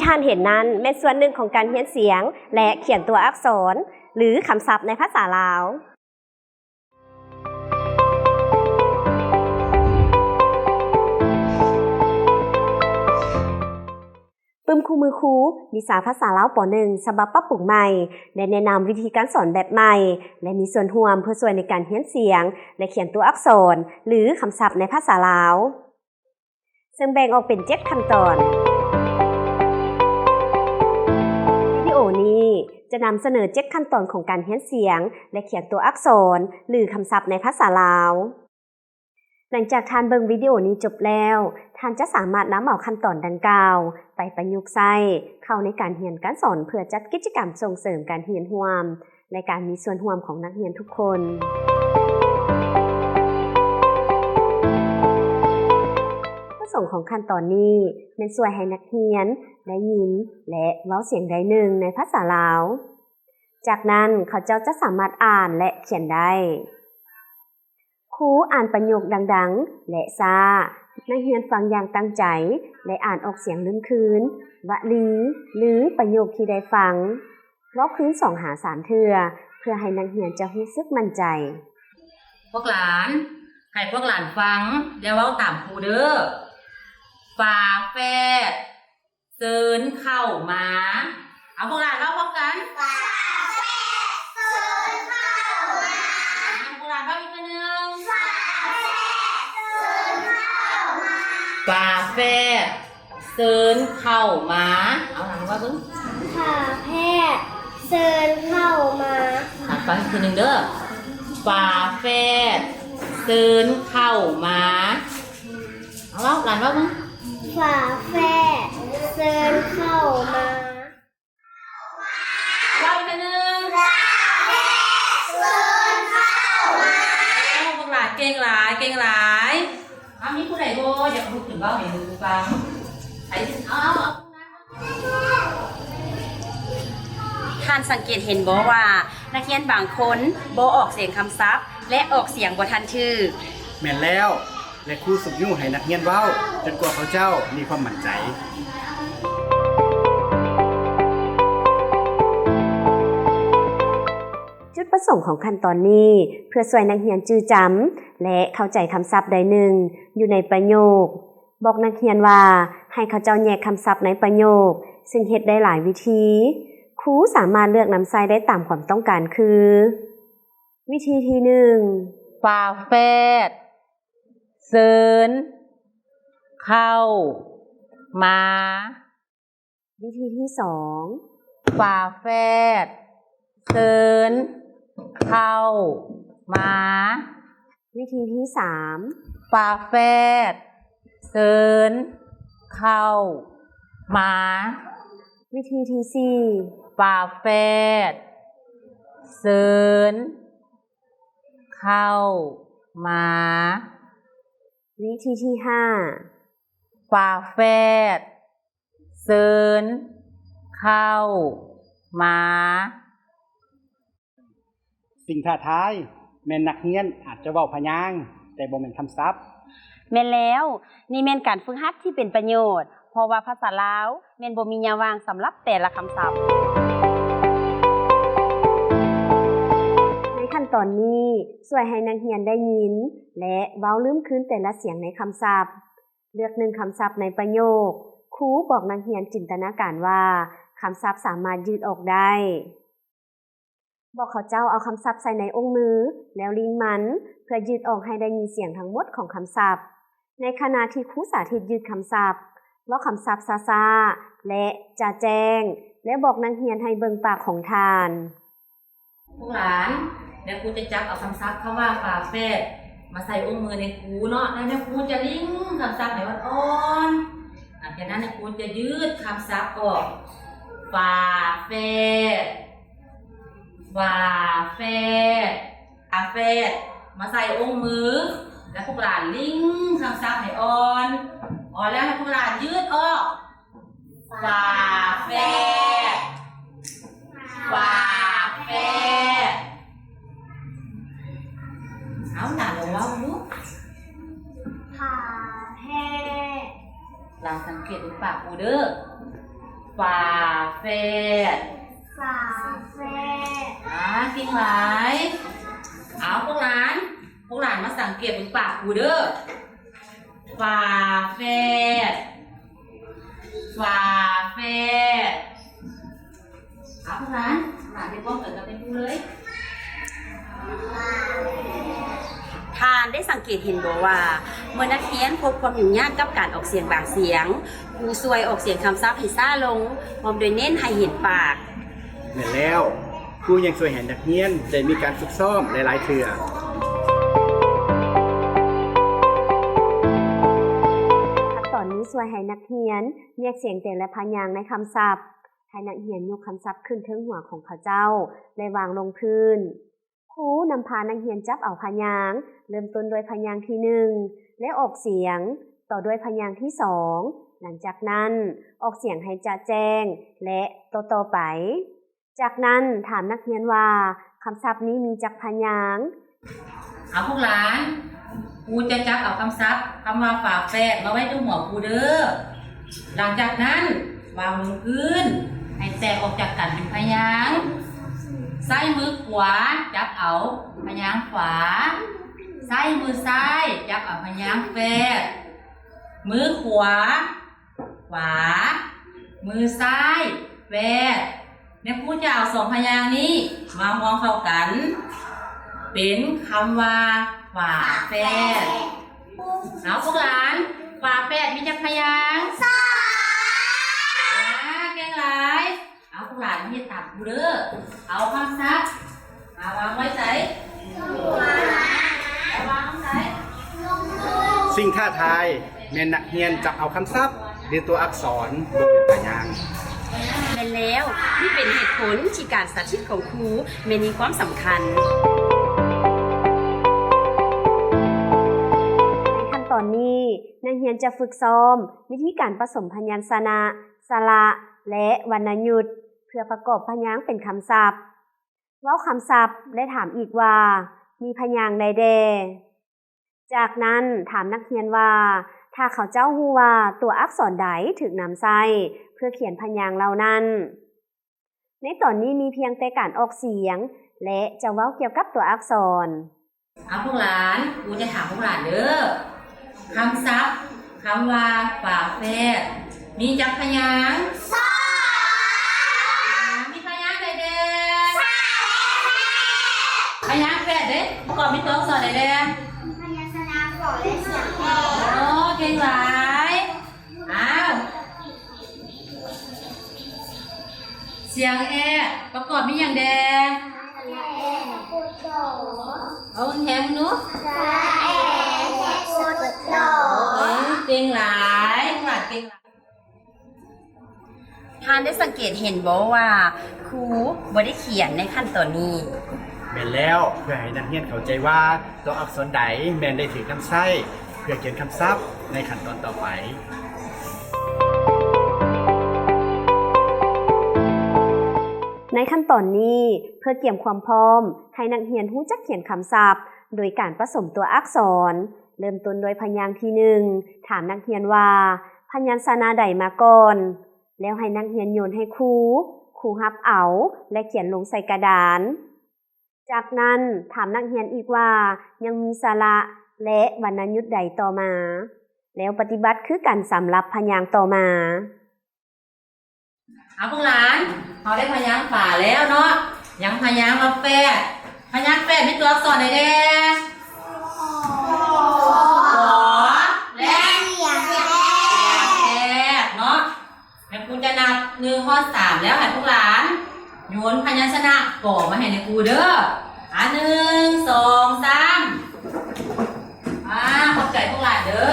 ທ່ານເຫັນນັ້ນແມ່ນສ່ວນໜຶ່ງຂອງການຮຽນສຽງ ແລະ ຂຽນຕົວອັກສອນ ຫຼື ຄຳສັບໃນພາສາລາວ. ປຶ້ມຄູ່ມືຄູ ວິຊາພາສາລາວ ປໍໜຶ່ງ ສະບັບປັບປຸງໃໝ່ ໄດ້ແນະນຳວິທີການສອນແບບໃໝ່ ແລະ ມີສ່ວນຮ່ວມເພື່ອຊ່ວຍໃນການຮຽນສຽງ ແລະ ຂຽນຕົວອັກສອນ ຫຼື ຄຳສັບໃນພາສາລາວ. ເຊິ່ງແບ່ງອອກເປັນເຈັດຂັ້ນຕອນ. ວິດີໂອນີ້ຈະນຳສະເໜີເຈັດຂັ້ນຕອນຂອງການຮຽນສຽງ ແລະ ຂຽນຕົວອັກສອນ ຫຼື ຄຳສັບໃນພາສາລາວ. ຫຼັງຈາກທ່ານເບິ່ງວິດີໂອນີ້ຈົບແລ້ວ, ທ່ານຈະສາມາດນຳເອົາຂັ້ນຕອນດັ່ງກ່າວໄປປະຍຸກໃຊ້ເຂົ້າໃນການຮຽນການສອນ ເພື່ອຈັດກິດຈະກຳສົ່ງເສີມການຮຽນຮ່ວມ ແລະ ການມີສ່ວນຮ່ວມຂອງນັກຮຽນທຸກຄົນ. ປະສົງຂອງຂັ້ນຕອນນີ້ແມ່ນຊ່ວຍໃຫ້ນັກຮຽນໄດ້ຍິນ ແລະ ເວົ້າສຽງໃດໜຶ່ງໃນພາສາລາວ. ຈາກນັ້ນເຂົາເຈົ້າຈະສາມາດອ່ານ ແລະ ຂຽນໄດ້. ຄູອ່ານປະໂຫຍກດັງໆ ແລະ ຊ້າ, ນັກຮຽນຟັງຢ່າງຕັ້ງໃຈ ແລະ ອ່ານອອກສຽງລຶ້ມຄືນ ວະລີ ຫຼື ປະໂຫຍກທີ່ໄດ້ຟັງ. ເວົ້າຄືນສອງຫາສາມເທື່ອ ເພື່ອໃຫ້ນັກຮຽນຈະຮູ້ສຶກໝັ້ນໃຈ. ພວກຫຼານ, ໃຫ້ພວກຫຼານຟັງ ແລ້ວເວົ້າຕາມຄູເດີ້. ຝາແຝດ ເຊີນເຂົ້າມາ. ເອົາ ພວກຫຼານເວົ້າພ້ອມກັນ. ຝາແຝດ ເຊີນເຂົ້າມາ. ພວກຫຼານເວົ້າອີກເທື່ອໜຶ່ງ. ຝາແຝດ ເຊີນເຂົ້າມາ. ຝາແຝດ ເຊີນເຂົ້າມາ. ເອົາ ຫຼານເວົ້າເບິ່ງ. ຝາແຝດ ເຊີນເຂົ້າມາ. ອ່ານຟັງອີກເທື່ອໜຶ່ງເດີ້. ຝາແຝດ ເຊີນເຂົ້າມາ. ເອົາ ເວົ້າ ຫຼານເວົ້າເບິ່ງ. ຝາແຝດ ເຊີນເຂົ້າມາ. ເວົ້າອີກເທື່ອໜຶ່ງ. ຝາແຝດ ເຊີນເຂົ້າມາ. ໂອ້ ພວກຫຼານເກັ່ງຫຼາຍ ເກັ່ງຫຼາຍ. ເອົາ ມີຜູ້ໃດບໍ່ຢາກລຸກຂຶ້ນເວົ້າໃຫ້ໝູ່ຟັງ? ໃຜ? ເອົາ ເອົາ ເອົາ. ທ່ານສັງເກດເຫັນບໍ່ວ່າ ນັກຮຽນບາງຄົນບໍ່ອອກສຽງຄຳສັບ ແລະ ອອກສຽງບໍ່ທັນຖືກ? ແມ່ນແລ້ວ ແລະ ຄູຊຸກຍູ້ໃຫ້ນັກຮຽນເວົ້າ ຈົນກວ່າເຂົາເຈົ້າມີຄວາມໝັ້ນໃຈ. ຈຸດປະສົງຂອງຂັ້ນຕອນນີ້ ເພື່ອຊ່ວຍນັກຮຽນຈື່ຈຳ ແລະ ເຂົ້າໃຈຄຳສັບໃດໜຶ່ງຢູ່ໃນປະໂຫຍກ. ບອກນັກຮຽນວ່າໃຫ້ເຂົາເຈົ້າແຍກຄຳສັບໃນປະໂຫຍກ, ເຊິ່ງເຮັດໄດ້ຫຼາຍວິທີ. ຄູສາມາດເລືອກນຳໃຊ້ໄດ້ຕາມຄວາມຕ້ອງການຄື ວິທີທີໜຶ່ງ ຝາແຝດ ເຊີນເຂົ້າມາ. ວິທີທີສອງ ຝາແຝດ ເຊີນເຂົ້າມາ. ວິທີທີສາມ ຝາແຝດ ເຊີນເຂົ້າມາ. ວິທີທີສີ່ ຝາແຝດ ເຊີນເຂົ້າມາ. ວິທີທີຫ້າ ຝາແຝດ ເຊີນເຂົ້າມາ. ສິ່ງທ້າທາຍແມ່ນນັກຮຽນອາດຈະເວົ້າພະຍາງ ແຕ່ບໍ່ແມ່ນຄຳສັບ. ແມ່ນແລ້ວ, ນີ້ແມ່ນການຝຶກຫັດທີ່ເປັນປະໂຫຍດ, ເພາະວ່າພາສາລາວແມ່ນບໍ່ມີຍາຫວ່າງສຳລັບແຕ່ລະຄຳສັບ. ໃນຂັ້ນຕອນນີ້ ຊ່ວຍໃຫ້ນັກຮຽນໄດ້ຍິນ ແລະ ເວົ້າລືມຄືນແຕ່ລະສຽງໃນຄຳສັບ. ເລືອກໜຶ່ງຄຳສັບໃນປະໂຫຍກ. ຄູບອກນັກຮຽນຈິນຕະນາການວ່າຄຳສັບສາມາດຢືດອອກໄດ້. ບອກເຂົາເຈົ້າເອົາຄຳສັບໃສ່ໃນອົງມື ແລ້ວລິ້ງມັນ ເພື່ອຢືດອອກໃຫ້ໄດ້ຍິນສຽງທັງໝົດຂອງຄຳສັບ. ໃນຂະນະທີ່ຄູສາທິດຢືດຄຳສັບ, ເວົ້າຄຳສັບຊ້າໆ ແລະ ຈະແຈ້ງ ແລະ ບອກນັກຮຽນໃຫ້ເບິ່ງປາກຂອງທ່ານ. ພວກຫຼານ, ແມ່ຄູຈະຈັບເອົາຄຳສັບຄຳວ່າຝາແຝດມາໃສ່ອົງມືໃນຄູເນາະ, ແລ້ວແມ່ຄູຈະລິ້ງຄຳສັບໃຫ້ອ່ອນໆ. ຫຼັງຈາກນັ້ນແມ່ຄູຈະຢືດຄຳສັບອອກ, ຝາແຝດ, ຝາແຝດ, ຝາແຝດມາໃສ່ອົງມື, ແລ້ວພວກຫຼານລິ້ງຄຳສັບໃຫ້ອ່ອນ, ອ່ອນແລ້ວໃຫ້ພວກຫຼານຢືດອອກ. ຝາແຝດ, ຝາແຝດ. ເອົາ ຫຼານລອງເວົ້າດູ. ຝາແຝດ. ຫຼານສັງເກດເບິ່ງປາກຄູເດີ້. ຝາແຝດ ຝາແຝດ ອ່າ ເກັ່ງຫຼາຍ. ເອົາ ພວກຫຼານ ພວກຫຼານມາສັງເກດເບິ່ງປາກຄູເດີ້. ຝາແຝດ ຝາແຝດ. ເອົາ ພວກຫຼານ ຫຼານໄປພ້ອມກັນກັບແມ່ຄູເລີຍ. ທ່ານໄດ້ສັງເກດເຫັນບໍ່ວ່າ ເມື່ອນັກຮຽນພົບຄວາມຫຍຸ້ງຍາກກັບການອອກສຽງບາງສຽງ, ຄູຊ່ວຍອອກສຽງຄຳສັບໃຫ້ຊ້າລົງ, ພ້ອມດ້ວຍເນັ້ນໃຫ້ເຫັນປາກ. ແມ່ນແລ້ວ, ຄູຍັງຊ່ວຍໃຫ້ນັກຮຽນໄດ້ມີການຝຶກຊ້ອມຫຼາຍໆເທື່ອ. ຂັ້ນຕອນນີ້ຊ່ວຍໃຫ້ນັກຮຽນແຍກສຽງແຕ່ລະພະຍາງໃນຄຳສັບ. ໃຫ້ນັກຮຽນຍົກຄຳສັບຂຶ້ນເທິງຫົວຂອງເຂົາເຈົ້າ ແລະ ວາງລົງພື້ນ. ຄູນຳພານັກຮຽນຈັບເອົາພະຍາງ, ເລີ່ມຕົ້ນດ້ວຍພະຍາງທີໜຶ່ງ ແລ້ວອອກສຽງ, ຕໍ່ດ້ວຍພະຍາງທີສອງ. ຫຼັງຈາກນັ້ນ, ອອກສຽງໃຫ້ຈະແຈ້ງ ແລະ ຕໍ່ໆໄປ. ຈາກນັ້ນ, ຖາມນັກຮຽນວ່າ ຄຳສັບນີ້ມີຈັກພະຍາງ? ເອົາ ພວກຫຼານ, ຄູຈະຈັບເອົາຄຳສັບ ຄຳວ່າຝາແຝດ ມາໄວ້ເທິງຫົວຄູເດີ້. ຫຼັງຈາກນັ້ນ, ວາງລົງພື້ນ ໃຫ້ແຕກອອກຈາກກັນເປັນພະຍາງ. ຊ້າຍມືຂວາຈັບເອົາພະຍາງຝາ, ຊ້າຍມືຊ້າຍຈັບເອົາພະຍາງແຝດ. ມືຂວາ ຂວາ, ມືຊ້າຍ ແຝດ. ແມ່ຄູຈະເອົາສອງພະຍາງນີ້ມາຮວມເຂົ້າກັນ ເປັນຄຳວ່າ ຝາແຝດ. ເອົາ ພວກຫຼານ, ຝາແຝດມີຈັກພະຍາງ? ສອງ. ອ່າ ເກັ່ງຫຼາຍ. ເອົາ ພວກຫຼານເຮັດຕາມຄູເດີ້. ເອົາຄຳສັບ ມາວາງໄວ້ໃສ? ແລ້ວວາງໃສ? ສິ່ງທ້າທາຍແມ່ນນັກຮຽນຈັບເອົາຄຳສັບ ຫຼື ຕົວອັກສອນ ບໍ່ເປັນຕາຢ່າງ. ແມ່ນແລ້ວ, ນີ້ເປັນເຫດຜົນທີ່ການສາທິດຂອງຄູແມ່ນມີຄວາມສຳຄັນ. ໃນຂັ້ນຕອນນີ້, ນັກຮຽນຈະຝຶກຊ້ອມວິທີການປະສົມພະຍັນຊະນະ, ສະຫຼະ ແລະ ວັນນະຍຸດ ເພື່ອປະກອບພະຍາງເປັນຄຳສັບ. ເວົ້າຄຳສັບ ແລະ ຖາມອີກວ່າ ມີພະຍາງໃດແດ່? ຈາກນັ້ນ, ຖາມນັກຮຽນວ່າ ຖ້າເຂົາເຈົ້າຮູ້ວ່າຕົວອັກສອນໃດຖືກນຳໃຊ້ເພື່ອຂຽນພະຍາງເຫຼົ່ານັ້ນ. ໃນຕອນນີ້ມີພຽງແຕ່ການອອກສຽງ ແລະ ຈະເວົ້າກ່ຽວກັບຕົວອັກສອນ. ເອົາ ພວກຫຼານ, ຄູຈະຖາມພວກຫຼານເດີ້. ຄຳສັບ ຄຳວ່າ ຝາແຝດ ມີຈັກພະຍາງ? ສອງ. ມີພະຍາງໃດແດ່? ສະຫຼະແອ. ພະຍາງແຝດເດ້ ປະກອບມີຕົວອັກສອນໃດແດ່? ມີພະຍັນຊະນະ ຝ ແລະ ສຽງແອ. ໂອ້ ເກັ່ງຫຼາຍ. ອ້າວ ສຽງແອປະກອບມີຫຍັງແດ່? ສະຫຼະແອ ສະກົດ ດອ. ເອົາແຮງໆ ດູ. ສະຫຼະແອ ສະກົດ ດອ. ເກັ່ງຫຼາຍ ເກັ່ງຫຼາຍ. ທ່ານໄດ້ສັງເກດເຫັນບໍ່ວ່າ ຄູບໍ່ໄດ້ຂຽນໃນຂັ້ນຕອນນີ້? ແມ່ນແລ້ວ, ເພື່ອໃຫ້ນັກຮຽນເຂົ້າໃຈວ່າຕົວອັກສອນໃດແມ່ນໄດ້ຖືກນຳໃຊ້ເພື່ອຂຽນຄຳສັບໃນຂັ້ນຕອນຕໍ່ໄປ. ໃນຂັ້ນຕອນນີ້, ເພື່ອກຽມຄວາມພ້ອມໃຫ້ນັກຮຽນຮູ້ຈັກຂຽນຄຳສັບໂດຍການປະສົມຕົວອັກສອນ, ເລີ່ມຕົ້ນດ້ວຍພະຍາງທີໜຶ່ງ, ຖາມນັກຮຽນວ່າ ພະຍັນຊະນະໃດມາກ່ອນ? ແລ້ວໃຫ້ນັກຮຽນໂຍນໃຫ້ຄູ, ຄູຮັບເອົາ ແລະ ຂຽນລົງໃສ່ກະດານ. ຈາກນັ້ນ, ຖາມນັກຮຽນອີກວ່າ ຍັງມີສະຫຼະ ແລະ ວັນນະຍຸດໃດຕໍ່ມາ? ແລ້ວປະຕິບັດຄືກັນສຳລັບພະຍາງຕໍ່ມາ. ເອົາ ພວກຫຼານ, ເຮົາໄດ້ພະຍາງຝາແລ້ວເນາະ, ຍັງພະຍາງວ່າແຝດ. ພະຍາງແຝດມີຕົວອັກສອນໃດແດ່? ຂໍ ແລະ ສຽງແອ ສຽງແອເນາະ. ແມ່ຄູຈະນັບໜຶ່ງຮອດສາມແລ້ວໃຫ້ພວກຫຼານໂຍນພະຍັນຊະນະ ກໍ ມາໃຫ້ແມ່ຄູເດີ້. ອ່າ ໜຶ່ງ ສອງ ສາມ. ອ່າ ຂອບໃຈພວກຫຼານເດີ້.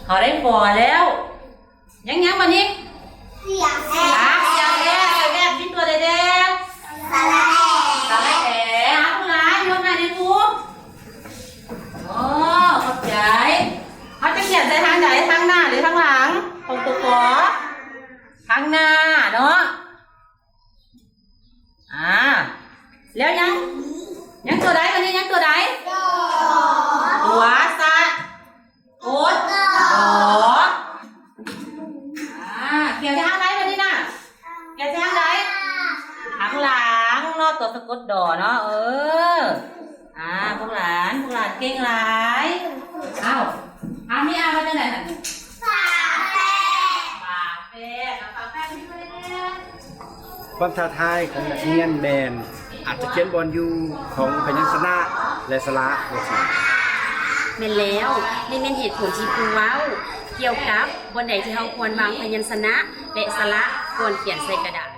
ເຮົາໄດ້ ປໍ ແລ້ວ. ຍັງ ຍັງ ບາດນີ້ ສຽງແອ ອ່າ ສຽງແອ ສຽງແອ ມີຕົວໃດແດ່? ສະຫຼະແອ ສະຫຼະແອ. ອ່າ ພວກຫຼານ ຍົກໃຫ້ແມ່ຄູ. ໂອ້ ຂອບໃຈ. ເຮົາຈະຂຽນໃສ່ທາງໃດ? ທາງໜ້າ ຫຼື ທາງຫຼັງຂອງຕົວ ຂໍ? ທາງໜ້າເນາະ. ອ່າ ແລ້ວຍັງ ຍັງຕົວໃດ? ບາດນີ້ຍັງຕົວໃດ? ຕົວ ສະ ກົດ ດໍ. ສະກົດດໍເນາະ. ເອີ ອ່າ ພວກຫຼານ ພວກຫຼານເກັ່ງຫຼາຍ. ເອົ້າ ອາ ມີອ່ານວ່າຈັ່ງໃດຫັ້ນ? ຝາແຝດ ຝາແຝດ ຝາແຝດ. ຄວາມທ້າທາຍຂອງນັກຮຽນແມ່ນອາດຈະຂຽນບ່ອນຢູ່ຂອງພະຍັນຊະນະ ແລະ ສະຫຼະ ວ່າຊັ້ນ. ແມ່ນແລ້ວ, ນີ້ແມ່ນເຫດຜົນທີ່ຄູເວົ້າກ່ຽວກັບບ່ອນໃດທີ່ເຮົາຄວນວາງພະຍັນຊະນະ ແລະ ສະຫຼະ ກ່ອນຂຽນໃສ່ກະດາດ.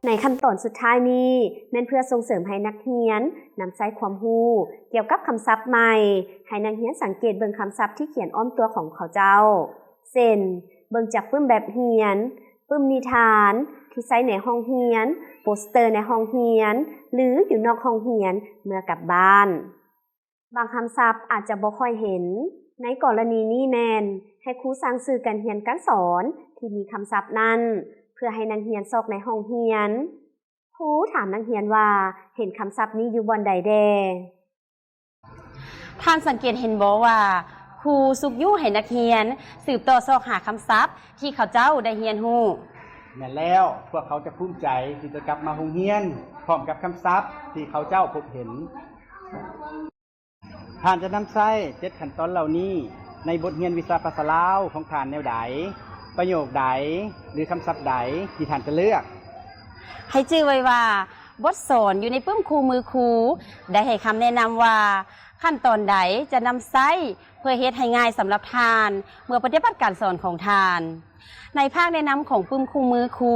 ໃນຂັ້ນຕອນສຸດທ້າຍນີ້ ແມ່ນເພື່ອສົ່ງເສີມໃຫ້ນັກຮຽນນຳໃຊ້ຄວາມຮູ້ກ່ຽວກັບຄຳສັບໃໝ່, ໃຫ້ນັກຮຽນສັງເກດເບິ່ງຄຳສັບທີ່ຂຽນອ້ອມຕົວຂອງເຂົາເຈົ້າ ເຊັ່ນ ເບິ່ງຈາກປຶ້ມແບບຮຽນ, ປຶ້ມນິທານທີ່ໃຊ້ໃນຫ້ອງຮຽນ, ໂປສເຕີໃນຫ້ອງຮຽນ ຫຼື ຢູ່ນອກຫ້ອງຮຽນເມື່ອກັບບ້ານ. ບາງຄຳສັບອາດຈະບໍ່ຄ່ອຍເຫັນ. ໃນກໍລະນີນີ້ແມ່ນໃຫ້ຄູສ້າງສື່ການຮຽນການສອນທີ່ມີຄຳສັບນັ້ນ ເພື່ອໃຫ້ນັກຮຽນຊອກໃນຫ້ອງຮຽນ. ຄູຖາມນັກຮຽນວ່າເຫັນຄຳສັບນີ້ຢູ່ບ່ອນໃດແດ່? ທ່ານສັງເກດເຫັນບໍ່ວ່າ ຄູຊຸກຍູ້ໃຫ້ນັກຮຽນສືບຕໍ່ຊອກຫາຄຳສັບທີ່ເຂົາເຈົ້າໄດ້ຮຽນຮູ້? ແມ່ນແລ້ວ, ພວກເຂົາຈະພູມໃຈທີ່ຈະກັບມາໂຮງຮຽນພ້ອມກັບຄຳສັບທີ່ເຂົາເຈົ້າພົບເຫັນ. ທ່ານຈະນຳໃຊ້ເຈັດຂັ້ນຕອນເຫຼົ່ານີ້ໃນບົດຮຽນວິຊາພາສາລາວຂອງທ່ານແນວໃດ? ປະໂຫຍກໃດ ຫຼື ຄຳສັບໃດທີ່ທ່ານຈະເລືອກ? ໃຫ້ຈື່ໄວ້ວ່າ ບົດສອນຢູ່ໃນປຶ້ມຄູ່ມືຄູໄດ້ໃຫ້ຄຳແນະນຳວ່າ ຂັ້ນຕອນໃດຈະນຳໃຊ້ເພື່ອເຮັດໃຫ້ງ່າຍສຳລັບທ່ານເມື່ອປະຕິບັດການສອນຂອງທ່ານ. ໃນພາກແນະນຳຂອງປຶ້ມຄູ່ມືຄູ,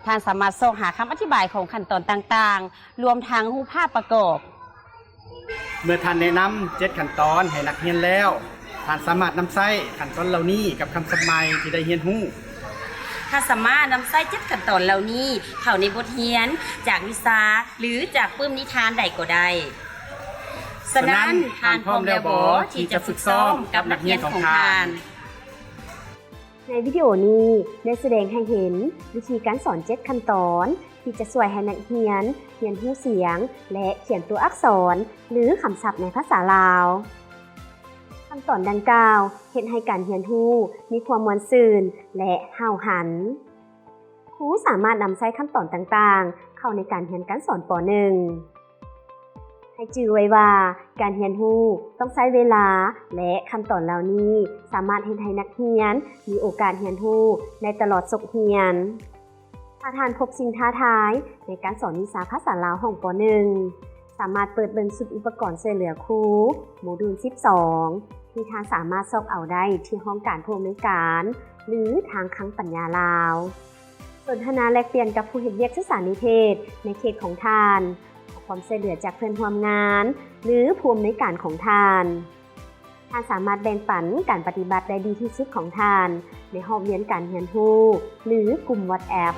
ທ່ານສາມາດຊອກຫາຄຳອະທິບາຍຂອງຂັ້ນຕອນຕ່າງໆ, ລວມທັງຮູບພາບປະກອບ. ເມື່ອທ່ານແນະນຳເຈັດຂັ້ນຕອນໃຫ້ນັກຮຽນແລ້ວ, ທ່ານສາມາດນຳໃຊ້ຂັ້ນຕອນເຫຼົ່ານີ້ກັບຄຳສັບໃໝ່ທີ່ໄດ້ຮຽນຮູ້. ທ່ານສາມາດນຳໃຊ້ເຈັດຂັ້ນຕອນເຫຼົ່ານີ້ເຂົ້າໃນບົດຮຽນຈາກວິຊາ ຫຼື ຈາກປຶ້ມນິທານໃດກໍໄດ້. ສະນັ້ນ, ທ່ານພ້ອມແລ້ວບໍ່ທີ່ຈະຝຶກຊ້ອມກັບນັກຮຽນຂອງທ່ານ? ໃນວິດີໂອນີ້ໄດ້ສະແດງໃຫ້ເຫັນວິທີການສອນເຈັດຂັ້ນຕອນ ທີ່ຈະຊ່ວຍໃຫ້ນັກຮຽນຮຽນຮູ້ສຽງ ແລະ ຂຽນຕົວອັກສອນ ຫຼື ຄຳສັບໃນພາສາລາວ. ຂັ້ນຕອນດັ່ງກ່າວເຮັດໃຫ້ການຮຽນຮູ້ມີຄວາມມ່ວນຊື່ນ ແລະ ຫ້າວຫັນ. ຄູສາມາດນຳໃຊ້ຂັ້ນຕອນຕ່າງໆເຂົ້າໃນການຮຽນການສອນ ປໍໜຶ່ງ. ໃຫ້ຈື່ໄວ້ວ່າ ການຮຽນຮູ້ຕ້ອງໃຊ້ເວລາ ແລະ ຂັ້ນຕອນເຫຼົ່ານີ້ສາມາດເຮັດໃຫ້ນັກຮຽນມີໂອກາດຮຽນຮູ້ໄດ້ຕະຫຼອດສົກຮຽນ. ຖ້າທ່ານພົບສິ່ງທ້າທາຍໃນການສອນວິຊາພາສາລາວຫ້ອງ ປໍໜຶ່ງ, ສາມາດເປີດເບິ່ງຊຸດອຸປະກອນຊ່ວຍເຫຼືອຄູ ໂມດູນສິບສອງ ທີ່ທ່ານສາມາດຊອກເອົາໄດ້ທີ່ຫ້ອງການຜູ້ອຳນວຍການ ຫຼື ທາງຄັງປັນຍາລາວ. ສົນທະນາແລກປ່ຽນກັບຜູ້ເຮັດວຽກສຶກສານິເທດໃນເຂດຂອງທ່ານ, ຂໍຄວາມຊ່ວຍເຫຼືອຈາກເພື່ອນຮ່ວມງານ ຫຼື ຜູ້ອຳນວຍການຂອງທ່ານ. ທ່ານສາມາດແບ່ງປັນການປະຕິບັດໄດ້ດີທີ່ສຸດຂອງທ່ານໃນຮອບວຽນການຮຽນຮູ້ ຫຼື ກຸ່ມວັອດແອັບ.